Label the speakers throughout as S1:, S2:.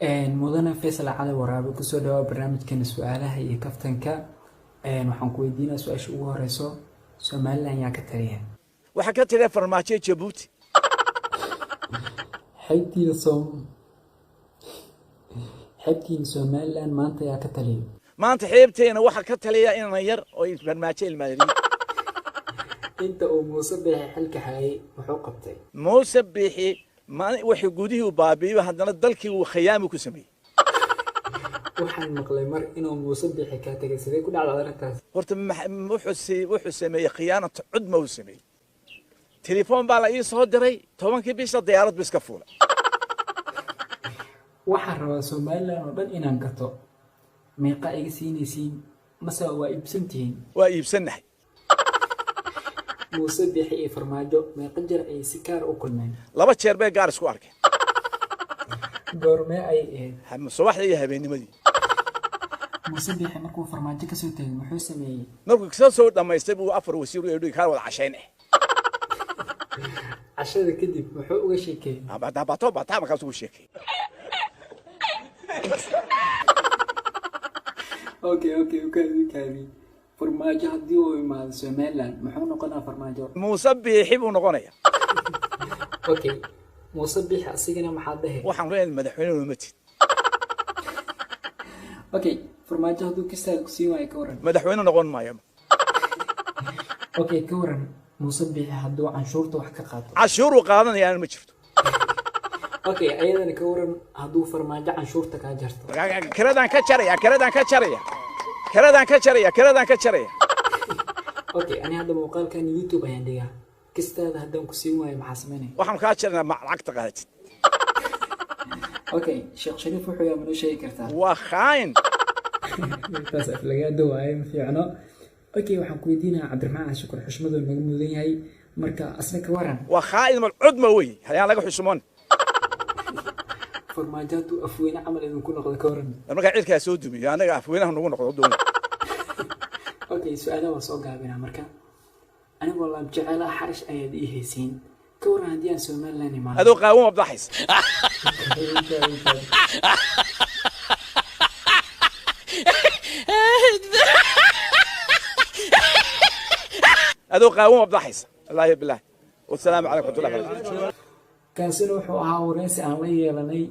S1: Mudane Faysal Cali Waraabe, kusoo dhawaa barnaamijkeena su-aalaha iyo kaftanka. Waxaan ku weydiinaa su-aasha ugu horeyso: Somaliland yaa ka taliya?
S2: Waxaa ka taliya Farmaajo Jabuuti.
S1: Xeebtiina Somaliland maanta yaa ka taliya?
S2: Maanta xeebteena waxaa ka taliya inan yar oo Farmaajo ilmaadariin.
S1: Inta uu Muuse Biixi xilka hayay, muxuu qabtay?
S2: Muuse Biixi wuxuu gudihii u baabi'iyo, haddana dalkii uu khiyaami ku sameeyey.
S1: Waxaan maqlay mar inuu Muuse Biixi kaa tegay. Sidee ku dhacda arrintaas?
S2: Horta wuxuu sameeyey khiyaanata cudma uu sameeyey. Telefoon baa la ii soo diray 10-kii bisha, diyaarad bu iska fuulay.
S1: Waxaan rabaa Somaliland oo dhan inaan gato. Meeqa iga siinaysiin, mase waa iibsantihiin?
S2: Waa iibsannahay.
S1: Muuse Biixi iyo Farmaajo meeqa jeer ayay si gaar u kulmeen?
S2: 2 jeer bay gaar isku arkeen.
S1: Goormee ayay ahayd?
S2: Subaxdii iyo habeennimadii.
S1: Muuse Biixi markuu Farmaajo kasoo tegay, muxuu sameeyey?
S2: Markuu ka soo dhammaystay buu afar wasiir u eedhi kaa wada cashayn.
S1: Cashada kadib muxuu uga sheekeeyey?
S2: Bato bataa markaas ugu sheekay.
S1: Okay, ukaadi. Farmaajo haddii uu imaado Somaliland, muxuu noqonaa Farmaajo?
S2: Muuse Biixi buu noqonaya.
S1: Okay, Muuse Biixi asigana maxaad dhahe?
S2: Waxaan leeyahay madaxweyne nooma tid.
S1: Okay, Farmaajo hadduu kistaada ku siin waayo, ka waran?
S2: Madaxweyne noqon maayo.
S1: Okay, ka waran Muuse Biixi hadduu canshuurta wax ka qaato?
S2: Cashuuruu qaadanayaan ma jirto.
S1: Okay, ayadana ka waran hadduu Farmaajo canshuurta kaa jarto?
S2: Kiradaan ka jaraya, kiradaan ka jaraya, kiradaan ka jaraya, kiradaan ka jaraya.
S1: Okay, ani hadda muuqaalkan YouTube ayaan dhigaa. Kistaada haddaan ku siin waayo, maxaa sameynaya?
S2: Waxaan kaa jarnaa lacagta qaadatid.
S1: Okay, Sheekh Shariif wuxuu yaa manoo sheegi kartaa?
S2: Waa khaain.
S1: Taas aflagaado waaye, ma fiicno. Okay, waxaan ku weydiinayaa Cabdiraxmaan Cashukur, xushmadu naga mudan yahay, marka asna ka waran?
S2: Waa khaain malcudma wey, hayaan laga xushmoon.
S1: Farmaajo hadduu afweyne camal idinku noqdo, ka waran?
S2: Markaa cirkaa soo dumiyo, annaga afweynaha nagu noqdo doona.
S1: Okay, su-aalaha waa soo gaabinaa. Marka anigoo laab jecela xarash ayaad ii haysiin. Ka waran haddii aan Somaliland imaado?
S2: Adoo qaawan wabdaxaysa. Adoo qaawan wabdaxaysa, wallaahi bilaah. Wasalaamu calaykum waraxmatullahi wabarakatu.
S1: Kaasina wuxuu ahaa wareysi aan la yeelanay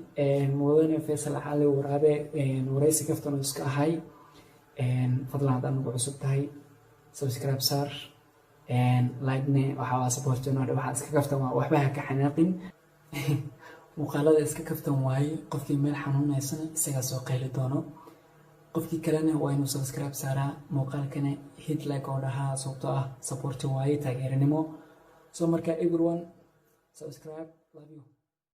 S1: mudane Faysal Cali Waraabe, wareysi kaftan oo iska ahay. Fadlan haddaad nagu cusub tahay, subscribe saar, like-ne waxaa waa support inoo. Waxaa iska kaftan waa, waxba ha ka xanaaqin. Muuqaalada iska kaftan waaye. Qofkii meel xanuunaysana isagaa soo qayli doono, qofkii kalena waa inuu subscribe saaraa, muuqaalkana hit like oo dhahaa, sababtoo ah supporting waaye, taageeranimo. So marka everyone subscribe, love you.